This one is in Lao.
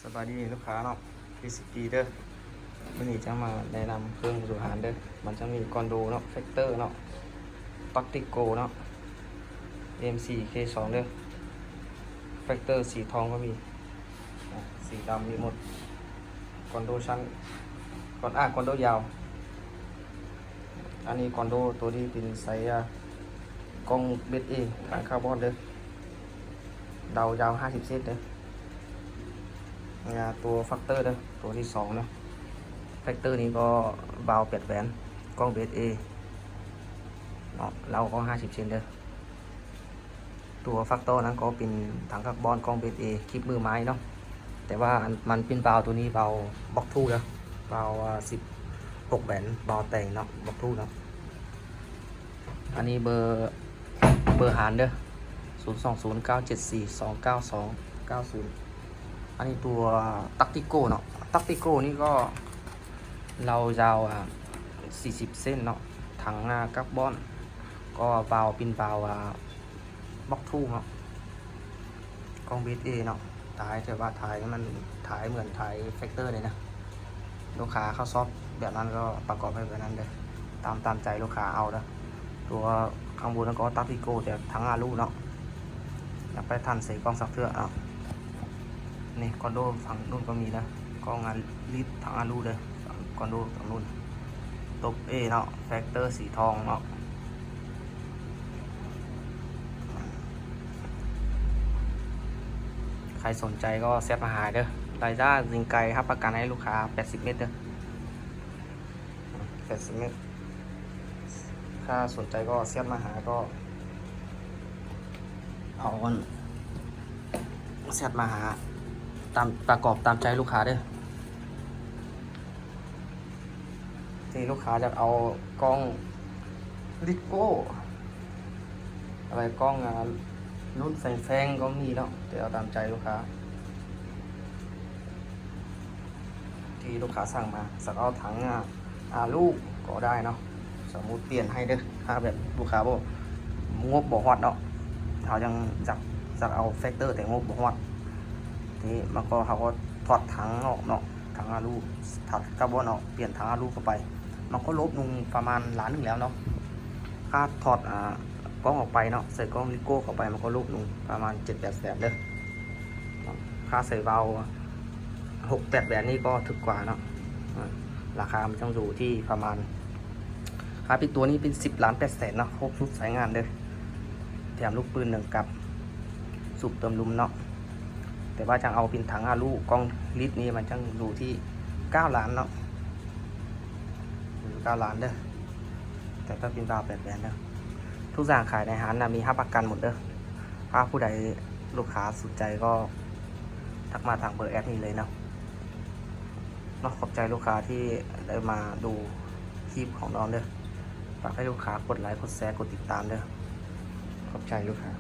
ສະບາຍດີລູກຄ້າເນາະ ພີຊີ ເດີ. ມື້ນີ້ຈະມາແນະນຳເຄື່ອງບຳລຸງອາຫານເດີ. ມັນຈະມີກອນໂດເນາະ ແຟັກເຕີເນາະ ຕັກຕິໂກເນາະ ເອັມສີ່ເຄສອງເດີ. ແຟັກເຕີສີທອງກໍມີ ອາ ສີດຳມີໝົດ. ກອນໂດສັ້ນ ກອນ ອາ ກອນໂດຍາວ. ອັນນີ້ກອນໂດ ໂຕນີ້ເປັນໄຊ ອາ ກ້ອງເບສເອ ຖານຄາບອນເດີ. ເດົາຍາວຫ້າສິບເຊັນເດີ. ອາ ຕົວແຟັກເຕີເດີ ຕົວທີສອງເນາະ. ແຟັກເຕີນີ້ກໍວາວແປດແຫວນ ກ້ອງເບສເອເນາະ ເດົາກໍຫ້າສິບເຊັນເດີ. ຕົວແຟັກເຕີນັ້ນກໍເປັນຖັງຄາບອນ ກ້ອງເບສເອ ຄລິບມືໄມ້ເນາະ. ແຕ່ວ່າອັນ ມັນເປັນວາວ ໂຕນີ້ວາວບລັອກທູເດີ ວາວ ອາ ສິບຫົກແຫວນ ວາວແຕ່ງເນາະ ບລັອກທູເນາະ. ອັນນີ້ເບີ ເບີຫານເດີ ສູນສອງສູນເກົ້າເຈັດສີ່ສອງເກົ້າສອງເກົ້າສູນ. ອັນນີ້ຕົວຕັກຕິໂກເນາະ ຕັກຕິໂກນີ້ກໍເລົາຍາວ ອາ ສີ່ສິບເຊັນເນາະ. ຖັງ ອາ ຄາບອນ ກໍວາວເປັນວາວ ອາ ບລັອກທູເນາະ ກ້ອງເບສເອເນາະ. ຖ່າຍ ແຕ່ວ່າຖ່າຍມັນ ຖ່າຍເໝືອນຖ່າຍແຟັກເຕີເລີຍນະ. ລູກຄ້າເຂົາຊອບແບບນັ້ນກໍປະກອບໃຫ້ແບບນັ້ນເດີ ຕາມ ຕາມໃຈລູກຄ້າເອົາເດີ. ຕົວຂ້າງບົນນັ້ນກໍຕັກຕິໂກ ແຕ່ຖັງອາລູເນາະ. ຍັງໄປທັນໃສ່ກ້ອງຈັກເທື່ອເນາະ. ນີ້ກອນໂດຝັ່ງນູ້ນກໍມີເດີ ກ້ອງອາລິດ ຖັງອາລູເດີ ກອນໂດຝັ່ງນູ້ນ. ຕົບເອເນາະ ແຟັກເຕີສີທອງເນາະ. ໃຜສົນໃຈກໍແຊັດມາຫາເດີ. ໄລຍະຍິງໄກຮັບປະກັນໃຫ້ລູກຄ້າແປດສິບເມັດເດີ ແປດສິບເມັດ. ຖ້າສົນໃຈກໍແຊັດມາຫາ ກໍເອົາອັນ ແຊັດມາຫາ ຕາມ ປະກອບຕາມໃຈລູກຄ້າເດີ. ທີ່ລູກຄ້າຢາກເອົາກ້ອງລິໂກ້ ອາໄວ້ກ້ອງ ອາ ລຸ້ນແຟງໆກໍມີເນາະ ແຕ່ເອົາຕາມໃຈລູກຄ້າ ທີ່ລູກຄ້າສັ່ງມາ. ຢາກເອົາຖັງ ອາ ອາລູກໍໄດ້ເນາະ ສະມຸດປ່ຽນໃຫ້ເດີ. ຖ້າແບບລູກຄ້າບໍ່ ງົບບໍ່ຮອດເນາະ ເຮົາຍັງຢາກ ຢາກເອົາແຟັກເຕີ ແຕ່ງົບບໍ່ຮອດ ນີ້ມັນກໍ ເຮົາກໍຖອດຖັງອອກເນາະ ຖັງອາລູ ຖອດກາບອນອອກ ປ່ຽນຖັງອາລູເຂົ້າໄປ ມັນກໍລົບລົງປະມານລ້ານໜຶ່ງແລ້ວເນາະ. ຖ້າຖອດ ອາ ກ້ອງອອກໄປເນາະ ໃສ່ກ້ອງລິໂກ້ເຂົ້າໄປ ມັນກໍລົບລົງປະມານເຈັດແປດແສນເດີ. ຖ້າໃສ່ວາວຫົກແປດແຫວນນີ້ກໍຖືກກວ່າເນາະ ອາ ລາຄາມັນຕ້ອງຢູ່ທີ່ປະມານ ຄ່າປິດຕົວນີ້ເປັນສິບລ້ານແປດແສນເນາະ ຄົບຊຸດໃຊ້ງານເດີ ແຖມລູກປືນໜຶ່ງກັບ ສູບເຕີມລຸ່ມເນາະ. ແຕ່ວ່າຈັ່ງເອົາເປັນຖັງອາລູ ກ້ອງລິດນີ້ມັນຈັ່ງຢູ່ທີ່ເກົ້າລ້ານເນາະ ຢູ່ເກົ້າລ້ານເດີ. ແຕ່ຕ້ອງເປັນວາວແປດແຫວນເດີ. ທຸກຢ່າງຂາຍໃນຮ້ານນະ ມີຮັບປະກັນໝົດເດີ. ຖ້າຜູ້ໃດລູກຄ້າສົນໃຈກໍທັກມາທາງເບີແອັດນີ້ເລີຍເນາະ. ເນາະ ຂອບໃຈລູກຄ້າທີ່ໄດ້ມາດູຄລິບຂອງນ້ອງເດີ. ຝາກໃຫ້ລູກຄ້າກົດໄລ ກົດແຊ ກົດຕິດຕາມເດີ. ຂອບໃຈລູກຄ້າ.